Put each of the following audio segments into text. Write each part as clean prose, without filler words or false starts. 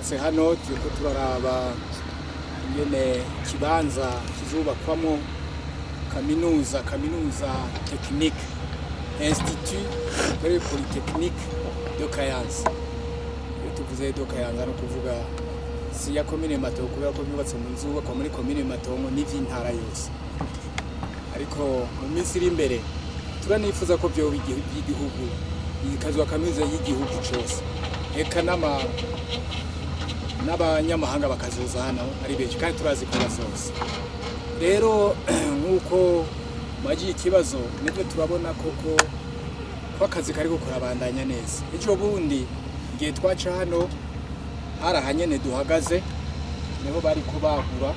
Twashitse hano turiko turaraba ingene ikibanza kizubakwamwo kaminuza technique, Institut Supérieur Polytechnique de Kayanza. Iyo tuvuze de Kayanza, no kuvuga si ya komine Matongo, kubera ko byubatse mu zubakwa muri komine Matongo n'ivy'intara yose, ariko mu minsi iri imbere turanifuza ko vyoba iby'igihugu, ikazwa kaminuza y'igihugu cose, eka n'abanyamahanga bakazoza hano ari benshi, kandi turazi ko bazoza. Rero nk'uko mwagiye ikibazo, nibyo, turabona koko ko akazi kariko kurabandanya neza. Ejo bundi igihe twaca hano, hari ahanyene duhagaze niho bariko bagura,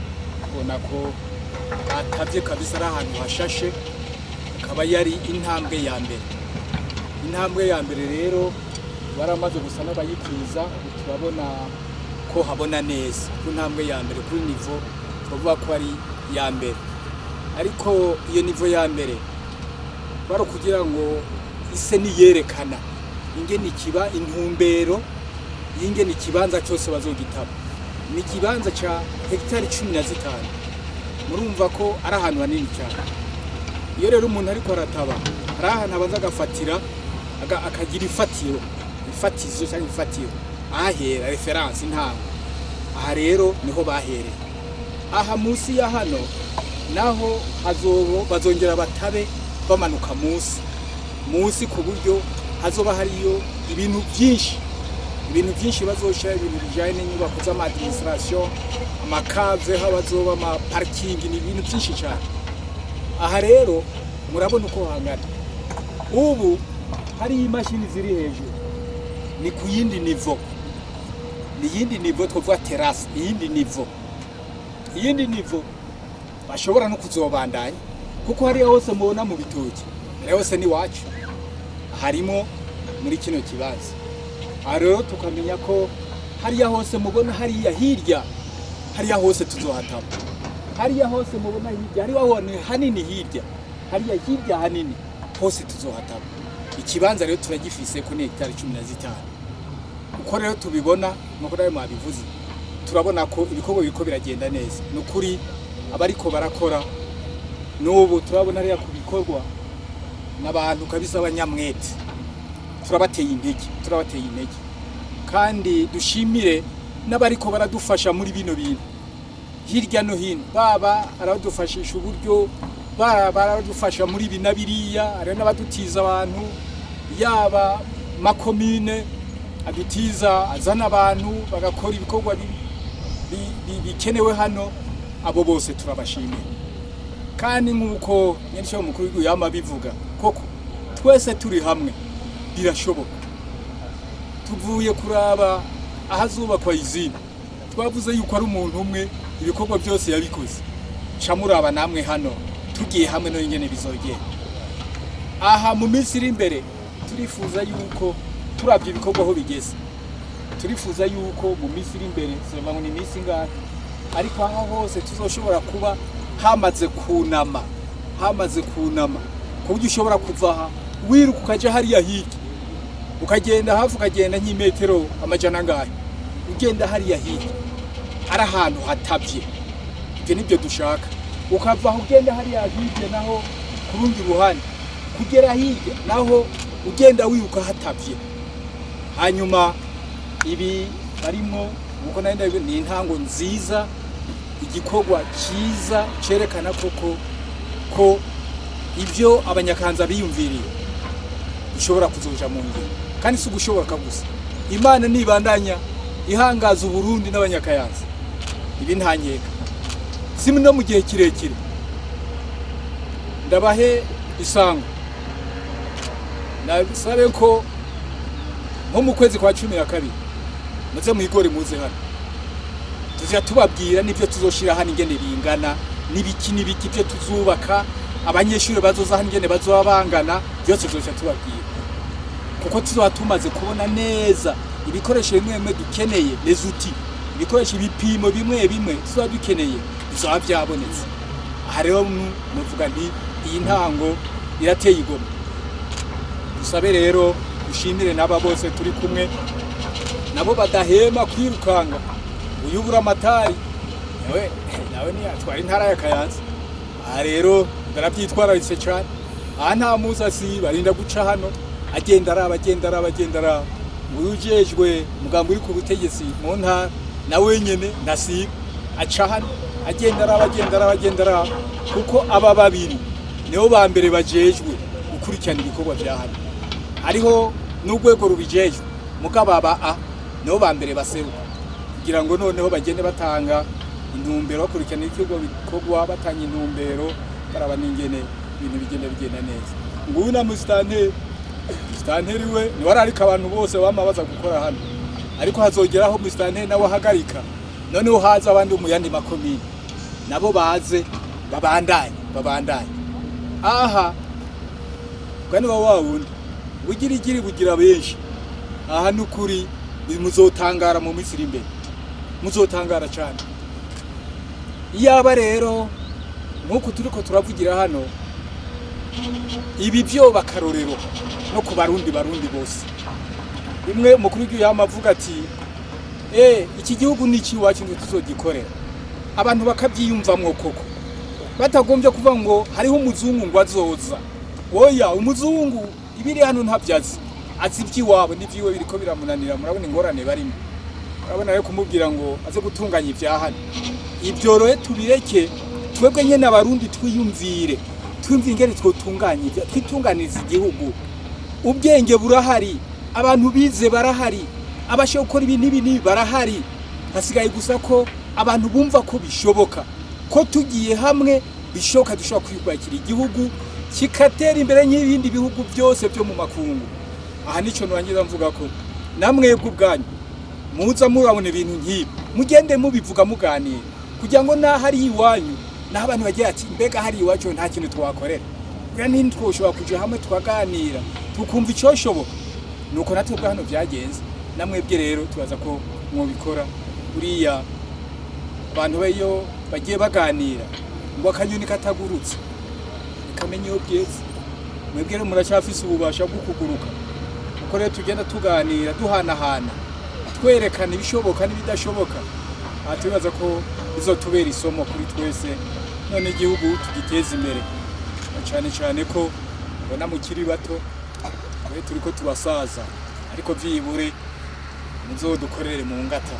ubona ko hatavye kabisa, ari ahantu hashashe, akaba yari intambwe ya mbere. Intambwe ya mbere rero baramaze gusa n'abayikwiza, ubu turabona ko habona neza ku ntambwe ya mbere, kuri niveau twavuga ko ari iya mbere. Ariko iyo niveau ya mbere bari kugira ngo ise niyerekana ingene ikiba intumbero y'ingene ikibanza cyose bazogitaba. Ni ikibanza ca hegitari 15, murumva ko ari ahantu hanini cyane. Iyo rero umuntu ariko arataba, hari ahantu abanza agafatira, akagira ifatiro, ifatizo cyangwa ifatiro, ahahera, référence, intango. Aha rero niho bahereye. Aha munsi ya hano naho hazobo bazongera batabe bamanuka munsi munsi, ku buryo hazoba hariyo ibintu byinshi, ibintu byinshi bazoshira, ibintu bijanye n'inyubako z'ama administration, ama caves, aho bazoba ama parking, ni ibintu byinshi cyane. Aha rero murabona uko hangana. Ubu hari imashini ziri hejuru, ni ku yindi niveau, ni iyindi niveau twovuga terrasse, iyindi niveau, iyindi niveau bashobora no kuzobandanya, kuko hariya hose mubona mu bitoki, hariya hose ni wacu, harimo muri kino kibanza. Aha rero tukamenya ko hariya hose mubona hariya hirya, hariya hose tuzohataba. Hariya hose mubona hirya, hariya hone hanini hirya, hariya hirya hanini hose tuzohataba. Ikibanza rero turagifise ko ni hegitari 15. Uko rero tubibona, nuko nawe mwabivuze, turabona ko ibikorwa biriko biragenda neza. Ni ukuri abariko barakora n'ubu turabona hariya ku bikorwa n'abantu kabisa abanyamwete. Turabateye intege, turabateye intege, kandi dushimire n'abariko baradufasha muri bino bintu hirya no hino, baba aradufashisha uburyo, baba baradufasha muri ibi na biriya, hariho n'abadutiza abantu, yaba makomine adutiza, azana abantu bagakora ibikorwa bikenewe hano. Abo bose turabashimira. Kandi nk'uko nyenisho mukuru w'igihugu yama bivuga, koko twese turi hamwe birashoboka. Tuvuye kuraba ahazubakwa izina, twavuze yuko ari umuntu umwe ibikorwa byose yabikoze. Ca muraba namwe hano, tugiye hamwe no ingene bizogenda. Aha mu minsi iri imbere turifuza yuko, turavye ibikorwa aho bigeze, turifuza yuko mu minsi iri imbere, sinumva ngo ni iminsi ingahe, ariko aho hose tuzoshobora kuba hamaze kunama, hamaze kunama, ku buryo ushobora kuva aha wiruka ukaja hariya hirya, ukagenda hafi, ukagenda nk'imetero amajana angahe ugenda hariya hirya, ari ahantu hatavye. Ibyo nibyo dushaka. Ukava aho ugenda hariya hirya naho ku rundi ruhande, kugera hirya naho ugenda wiruka hatavye. Hanyuma ibi barimo, nkuko nari ndabivuze, ni intango nziza, igikorwa cyiza cerekana koko ko ibyo Abanyakayanza biyumviriye bishobora kuzoja mu ngiro. Kandi si ugushoboka gusa, Imana nibandanya ihangaza Uburundi n'Abanyakayanza, ibi nta nkeka, si no mu gihe kirekire. Ndabahe isango, nasabe ko nko mu kwezi kwa 12 muze mwigore, muze hano, tuzajya tubabwira n'ibyo tuzoshira hano ingene bingana, n'ibiki n'ibiki ibyo tuzubaka, abanyeshuri bazoza hano ingene bazoba bangana, byose tuzoca tubabwira, kuko tuzoba tumaze kubona neza ibikoresho bimwe bimwe dukeneye, les outils, ibikoresho, ibipimo bimwe bimwe tuzoba dukeneye bizoba byabonetse. Aha rero muvuga nti iyi ntango irateye igomwe. Dusabe rero, dushimire n'aba bose turi kumwe. Nabo badahema kwirukanga. Uyubura amatari nawe ntiyatwara intara ya Kayanza. Aha rero ndarabyitwararitse cyane. Aha nta muzi asiba, arinda guca hano, agenda araba, agenda araba, agenda araba. Nguyu ujejwe umugambi uri ku butegetsi mu ntara, na wenyene ntasiba, aca hano, agenda araba, agenda araba, agenda araba, kuko aba babiri nibo ba mbere bajejwe gukurikirana ibikorwa vya hano. Hariho n'urwego rubijejwe, mugabo aba a nibo ba mbere baseruka kugira ngo noneho bagende batanga intumbero, bakurikirana ibikorwa bikorwa, batanga intumbero, baraba n'ingene ibintu bigenda bigenda neza. Nguyu na musitanteri. Musitanteri we niwe ararika abantu bose bama baza gukora hano, ariko hazogeraho musitanteri nawe ahagarika, noneho haza abandi mu yandi makomine, nabo baze babandanye, babandanye. Aha bwa niba wa wundi bugira igiri bugira benshi. Aha ni ukuri muzotangara mu minsi iri imbere, muzotangara cyane. Iyaba rero nk'uku turiko turavugira hano, ibi byoba akarorero no ku barundi bose. Rimwe umukuru w'igihugu yama avuga ati: "Iki gihugu ni icy'iwacu, nitwe tuzogikorera." Abantu bakabyiyumvamwo koko, batagombye kuvuga ngo hariho umuzungu ngo azoza. Oya, umuzungu ibiri hano ntabyo azi, azi iby'iwabo n'ivyiwe biriko biramunanira. Murabona ingorane barimo. Murabona rero kumubwira ngo aze gutunganya ibya hano, ibyo rero tubireke. Twebwe nyene Abarundi twiyumvire, twiyumvire ingene twotunganya ibya, twitunganiriza igihugu. Ubwenge burahari, abantu bize barahari, abasha gukora ibi n'ibi n'ibi barahari. Hasigaye gusa ko abantu bumva ko bishoboka, ko tugiye hamwe bishoboka, dushobora kwiyubakira igihugu kikatera imbere nk'ibindi bihugu byose byo mu makungu. Aha nico nurangiza mvuga ko namwebwe ubwanyu muza murabona ibintu nk'ibi, mugende mubivuga, muganira, kugira ngo n'aho ari iwanyu, naho abantu bagira ati: "Mbega hari iwacu nta kintu twakorera?" Buriya ntitwoshobora kuja hamwe tukaganira, tukumva icoshoboka? Nuko natwe ubwo hano byagenze, namwebwe rero tubaza ko mwobikora. Buriya abantu iyo bagiye baganira, ngo akanyoni katagurutse ntikamenya iyo bweze. Mwebwe rero muracyafise ububasha bwo kuguruka. Uko rero tugenda tuganira, duhanahana, twerekana ibishoboka n'ibidashoboka, aha tubibaza ko bizotubera isomo kuri twese, none igihugu tugiteza imbere. Na cyane cyane ko ubona mukiri bato, twe turiko turasaza, ariko vyibure muzodukorere mu ngata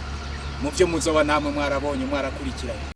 mu byo muzoba namwe mwarabonye, mwarakurikiranye.